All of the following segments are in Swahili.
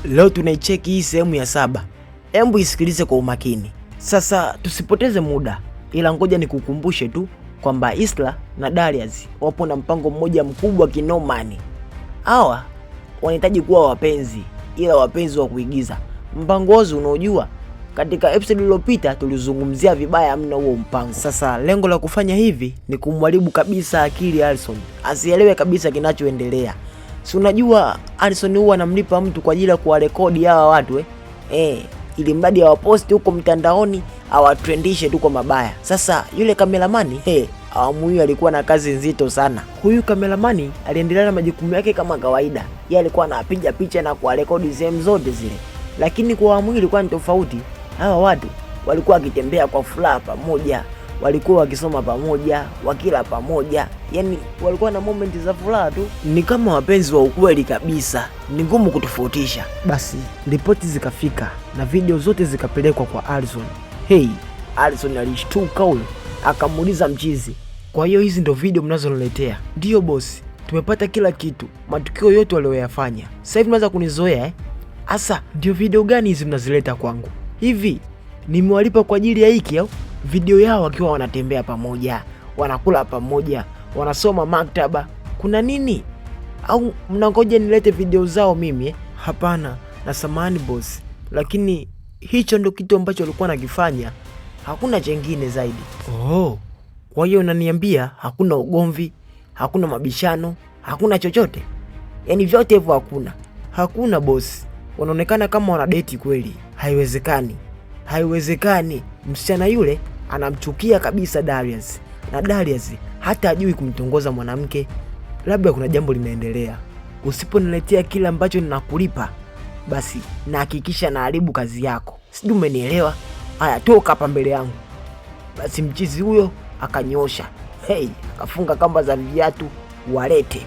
Leo tunaicheki hii sehemu ya 7. Hebu isikilize kwa umakini. Sasa tusipoteze muda, ila ngoja nikukumbushe tu kwamba Isla na Darius wapo na mpango mmoja mkubwa kinomani. Hawa wanahitaji kuwa wapenzi, ila wapenzi wa kuigiza. Mpango wao unaojua, katika episode iliyopita tulizungumzia vibaya mno huo mpango. Sasa lengo la kufanya hivi ni kumharibu kabisa akili Alison, asielewe kabisa kinachoendelea. Si unajua Alison huwa anamlipa mtu kwa ajili ya kuwarekodi hawa watu eh? Ili mradi awaposti huko mtandaoni awatrendishe tu kwa mabaya. Sasa yule kameramani awamu hiyo alikuwa na kazi nzito sana. Huyu kameramani aliendelea na majukumu yake kama kawaida, yeye alikuwa anapiga picha na kuwarekodi sehemu zote zile, lakini kwa awamu hii ilikuwa ni tofauti. Hawa watu walikuwa wakitembea kwa furaha pamoja, walikuwa wakisoma pamoja, wakila pamoja, yani walikuwa na moment za furaha tu, ni kama wapenzi wa ukweli kabisa, ni ngumu kutofautisha. Basi ripoti zikafika na video zote zikapelekwa kwa Alison. Hey, Alison alishtuka huyo, akamuuliza mchizi, kwa hiyo hizi ndo video mnazoniletea? Ndiyo bosi, tumepata kila kitu, matukio yote walioyafanya. Sasa hivi mnaanza kunizoea eh? Asa ndio video gani hizi mnazileta kwangu? Hivi nimewalipa kwa ajili ya hiki au? Video yao wakiwa wanatembea pamoja, wanakula pamoja, wanasoma maktaba, kuna nini? Au mnangoja nilete video zao mimi eh? Hapana, na samahani boss, lakini hicho ndo kitu ambacho walikuwa nakifanya, hakuna chengine zaidi. Oh, kwa hiyo unaniambia hakuna ugomvi, hakuna mabishano, hakuna chochote? Yaani vyote hivyo hakuna? Hakuna boss, wanaonekana kama wanadeti kweli. Haiwezekani, haiwezekani. Msichana yule anamchukia kabisa Darius, na Darius hata hajui kumtongoza mwanamke. Labda kuna jambo linaendelea. Usiponiletea kile ambacho ninakulipa, basi nahakikisha naharibu kazi yako. Sijui umenielewa? Haya, toka hapa mbele yangu. Basi mchizi huyo akanyosha, hey, akafunga kamba za viatu walete.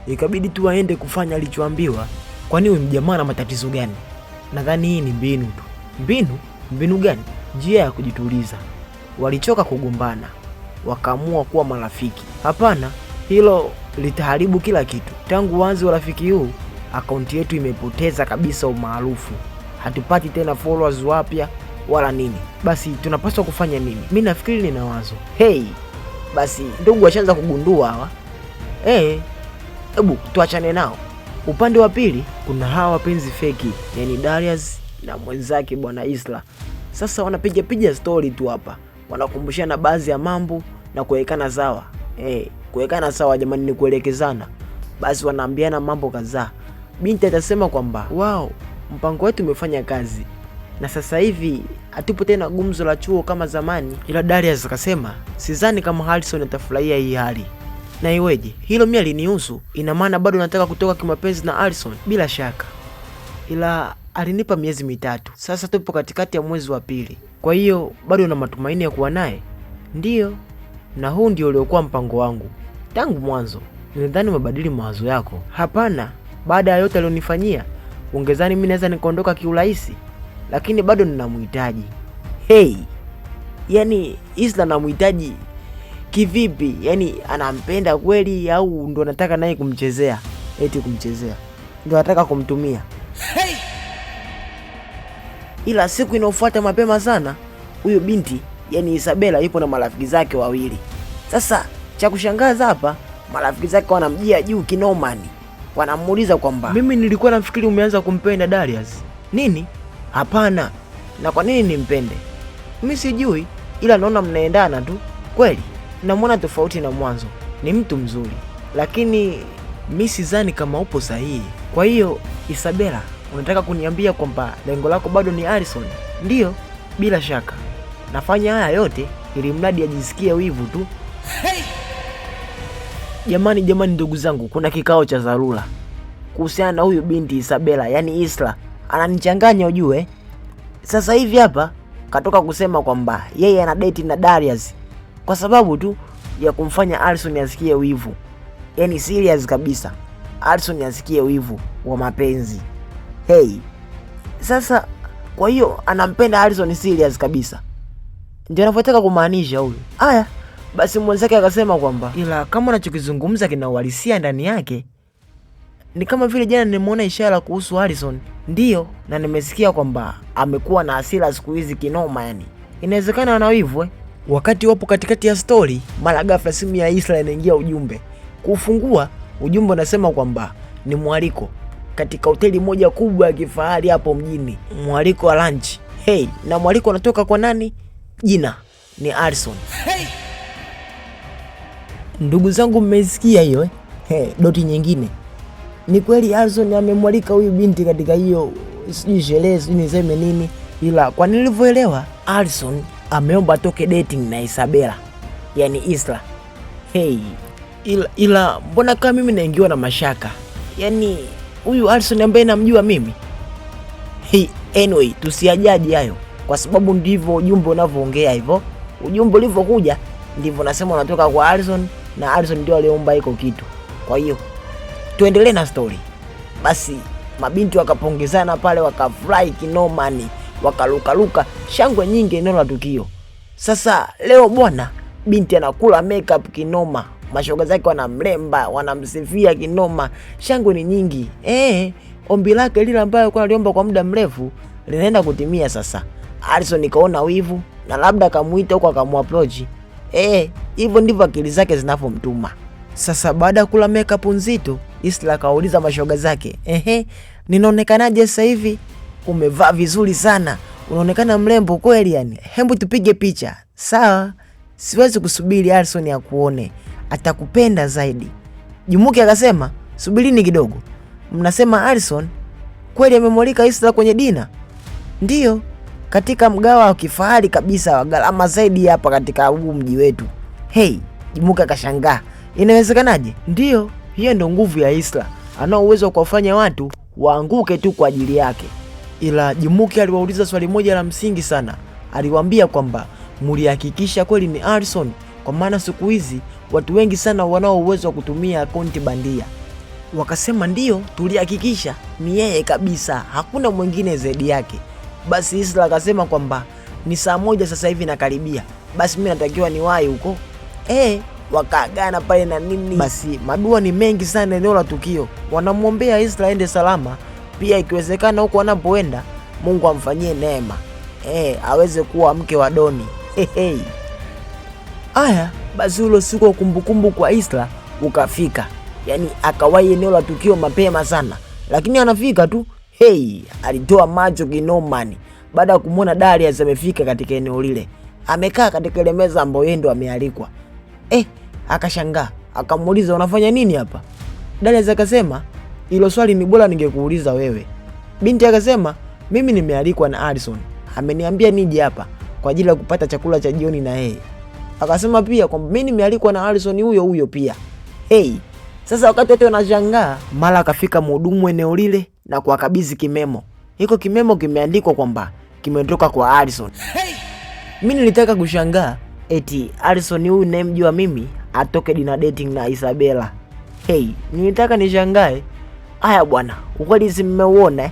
Ikabidi tu aende kufanya alichoambiwa. Kwani huyu mjamaa ana matatizo gani? Nadhani hii ni mbinu tu. Mbinu? Mbinu gani? Njia ya kujituliza. Walichoka kugombana, wakaamua kuwa marafiki. Hapana, hilo litaharibu kila kitu. Tangu uanze urafiki huu, akaunti yetu imepoteza kabisa umaarufu. Hatupati tena followers wapya wala nini. Basi tunapaswa kufanya nini? Mi nafikiri nina wazo. Hey, basi ndugu washaanza kugundua hawa. Hebu tuachane nao. Upande wa pili kuna hawa wapenzi feki, yani Darius na mwenzake bwana Isla. Sasa wanapiga piga story tu hapa, wanakumbushana baadhi ya mambo na kuwekana sawa. Kuwekana sawa jamani, ni kuelekezana. Basi wanaambiana mambo kadhaa. Binti atasema kwamba wao, mpango wetu umefanya kazi na sasa hivi hatupo tena gumzo la chuo kama zamani. Ila Darius akasema sidhani kama Harrison atafurahia hii hali. Na iweje? Hilo mimi alinihusu. Ina maana bado nataka kutoka kimapenzi na Harrison? Bila shaka, ila alinipa miezi 3. Sasa tupo katikati ya mwezi wa 2, kwa hiyo bado na matumaini ya kuwa naye. Ndiyo, na huu ndio uliokuwa mpango wangu tangu mwanzo. Nilidhani umebadili mawazo yako. Hapana, baada ya yote alionifanyia, ungezani mimi naweza nikaondoka kiurahisi? Lakini bado ninamhitaji. Hey, yani Isla namhitaji kivipi? Yani anampenda kweli au ndo anataka naye kumchezea? Eti kumchezea ndo anataka kumtumia. Hey! Ila siku inayofuata mapema sana, huyu binti yani Isabella yupo na marafiki zake wawili. Sasa cha kushangaza hapa, marafiki zake wanamjia juu kinomani, wanamuuliza kwamba mimi nilikuwa nafikiri umeanza kumpenda Darius. Nini? Hapana. Na kwa nini nimpende? Mimi sijui, ila naona mnaendana tu kweli. Namwona tofauti na mwanzo, ni mtu mzuri, lakini mi sidhani kama upo sahihi. Kwa hiyo Isabella, unataka kuniambia kwamba lengo lako bado ni Alison? Ndiyo, bila shaka nafanya haya yote ili mradi ajisikie wivu tu. Hey! Jamani, jamani, ndugu zangu, kuna kikao cha dharura kuhusiana na huyu binti Isabella, yani Isla. Ananichanganya ujue. Sasa hivi hapa katoka kusema kwamba yeye ana date na Darius kwa sababu tu ya kumfanya Alison asikie wivu. Yani serious kabisa, Alison asikie wivu wa mapenzi. Hey, sasa kwa hiyo anampenda Alison serious kabisa, ndio anavyotaka kumaanisha huyu. Haya basi, mwenzake akasema kwamba ila kama unachokizungumza kina uhalisia ndani yake, Ni kama vile jana nimeona ishara kuhusu Harrison. Ndiyo, na nimesikia kwamba amekuwa na hasira siku hizi kinoma, yani inawezekana ana wivu eh. Wakati wapo katikati ya stori, mara ghafla simu ya Isla inaingia ujumbe. Kufungua ujumbe unasema kwamba ni mwaliko katika hoteli moja kubwa ya kifahari hapo mjini, mwaliko wa lunch. Hey, na mwaliko unatoka kwa nani? Jina ni Harrison. Hey! Ndugu zangu mmesikia hiyo eh? Hey, doti nyingine ni kweli Harrison amemwalika huyu binti katika hiyo sijui sherehe sijui niseme nini, ila kwa nilivyoelewa Harrison ameomba atoke dating na Isabella, yani Isla. Hey, ila mbona kama mimi naingiwa na mashaka, yani huyu Harrison ambaye namjua mimi. Hey, anyway tusiajaji hayo kwa sababu ndivyo ujumbe unavyoongea hivyo. Ujumbe ulivyokuja ndivyo nasema unatoka kwa Harrison, na Harrison ndio aliomba iko kitu. Kwa hiyo tuendelee na story. Basi mabinti wakapongezana pale, wakafurahi kinomani, wakalukaluka, shangwe nyingi eneo la tukio. Sasa leo bwana, binti anakula makeup kinoma, mashoga zake wanamlemba, wanamsifia kinoma, shangwe ni nyingi. Ombi lake lile ambayo alikuwa aliomba kwa muda mrefu linaenda kutimia sasa. Harrison kaona wivu na labda akamuita huko akamwapproach. Hivyo ndivyo akili zake zinavyomtuma. Sasa baada ya kula makeup nzito, Isla akauliza mashoga zake, ehe, ninaonekanaje sasa hivi? Umevaa vizuri sana, unaonekana mrembo kweli yani. Hebu tupige picha. Sawa, siwezi kusubiri Harrison akuone, atakupenda zaidi. Jumuki akasema, subirini kidogo, mnasema Harrison kweli amemwalika Isla kwenye dina? Ndiyo, katika mgawa wa kifahari kabisa wa gharama zaidi hapa katika huu mji wetu. Hey, Jumuki akashangaa, inawezekanaje? Ndiyo, hiyo ndo nguvu ya Isla, anao uwezo wa kuwafanya watu waanguke tu kwa ajili yake. Ila Jumuki aliwauliza swali moja la msingi sana. Aliwaambia kwamba mulihakikisha kweli ni Harrison? Kwa maana siku hizi watu wengi sana wanao uwezo wa kutumia akaunti bandia. Wakasema ndiyo, tulihakikisha ni yeye kabisa, hakuna mwingine zaidi yake. Basi Isla akasema kwamba ni 1:00 sasa hivi nakaribia, basi mimi natakiwa niwahi huko. Wakaagana pale na nini. Basi madua ni mengi sana eneo la tukio, wanamwombea Isla aende salama, pia ikiwezekana huko anapoenda Mungu amfanyie neema, aweze kuwa mke wa Doni. Hey. Aya, basi ulo siku wa kumbukumbu kwa Isla ukafika, yani akawahi eneo la tukio mapema sana, lakini anafika tu hey, alitoa macho kinomani baada ya kumwona Darius amefika katika eneo lile, amekaa katika ile meza ambayo yeye ndo amealikwa. Akashangaa, akamuuliza unafanya nini hapa? Darius akasema hilo swali ni bora ningekuuliza wewe. Binti akasema mimi nimealikwa na Harrison, ameniambia nije hapa kwa ajili ya kupata chakula cha jioni na yeye. Akasema pia kwamba mimi nimealikwa na Harrison huyo huyo pia. Hey, sasa wakati wote wanashangaa, mara akafika mhudumu eneo lile na kuwakabidhi kimemo. Hiko kimemo kimeandikwa kwamba kimetoka kwa Harrison. Hey! Mimi nilitaka kushangaa eti Harrison huyu ninayemjua mimi atoke dinner dating na Isabella. Hey, nilitaka nishangae. Haya bwana, ukweli si mmeuona?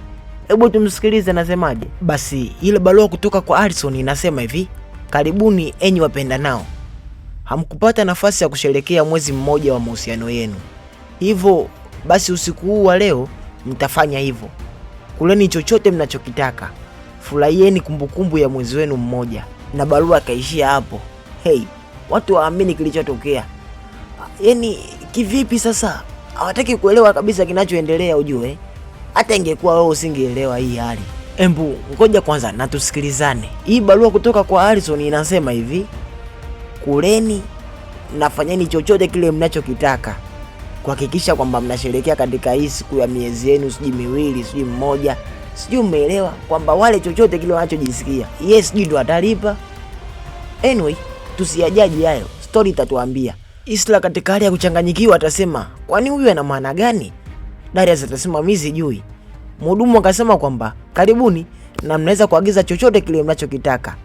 Hebu tumsikilize anasemaje. Basi ile barua kutoka kwa Harrison inasema hivi: karibuni enyi wapendanao, hamkupata nafasi ya kusherehekea mwezi mmoja wa mahusiano yenu, hivyo basi usiku huu wa leo mtafanya hivyo. Kuleni chochote mnachokitaka, furahieni kumbukumbu ya mwezi wenu mmoja. Na barua akaishia hapo. Hey, watu waamini kilichotokea. Yaani kivipi sasa? Hawataki kuelewa kabisa kinachoendelea ujue. Hata ingekuwa wewe usingeelewa hii hali. Embu ngoja kwanza na tusikilizane. Hii barua kutoka kwa Harrison inasema hivi: kuleni na fanyeni chochote kile mnachokitaka kuhakikisha kwamba mnasherehekea katika hii siku ya miezi yenu, sijui miwili, sijui mmoja, sijui umeelewa, kwamba wale chochote kile wanachojisikia yes, sijui ndo atalipa. Anyway, tusiyajaji hayo, story itatuambia. Isla katika hali ya kuchanganyikiwa atasema kwani huyu ana maana gani? Darius atasema mimi sijui. Mhudumu akasema kwamba karibuni na mnaweza kuagiza chochote kile mnachokitaka,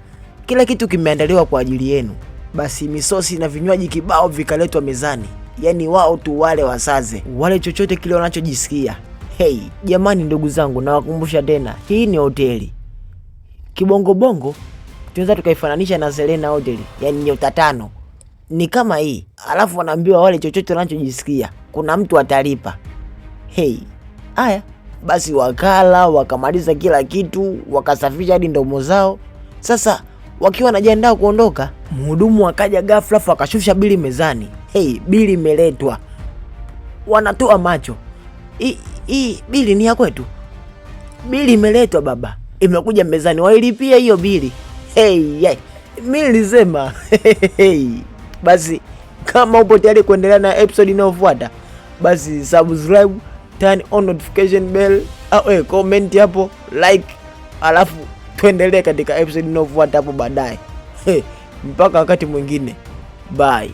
kila kitu kimeandaliwa kwa ajili yenu. Basi misosi na vinywaji kibao vikaletwa mezani, yaani wao tu wale wasaze wale chochote kile wanachojisikia. Hey jamani, ndugu zangu, nawakumbusha tena, hii ni hoteli kibongobongo, tunaweza tukaifananisha na Serena Hotel, yaani nyota 5 ni kama hii, alafu wanaambiwa wale chochote wanachojisikia, kuna mtu atalipa. Hey, aya basi wakala wakamaliza kila kitu, wakasafisha hadi ndomo zao. Sasa wakiwa wanajiandaa kuondoka, mhudumu akaja ghafla akashusha bili mezani. Hey, bili imeletwa. Wanatoa macho, hii bili ni ya kwetu? Bili imeletwa baba, imekuja mezani, wailipia hiyo bili. Hey, yeah. Mi nilisema hey. Basi kama upo tayari kuendelea na episode inayofuata, basi subscribe, turn on notification bell, au comment hapo, like, alafu tuendelee katika episode inayofuata hapo baadaye. Hey, mpaka wakati mwingine, bye.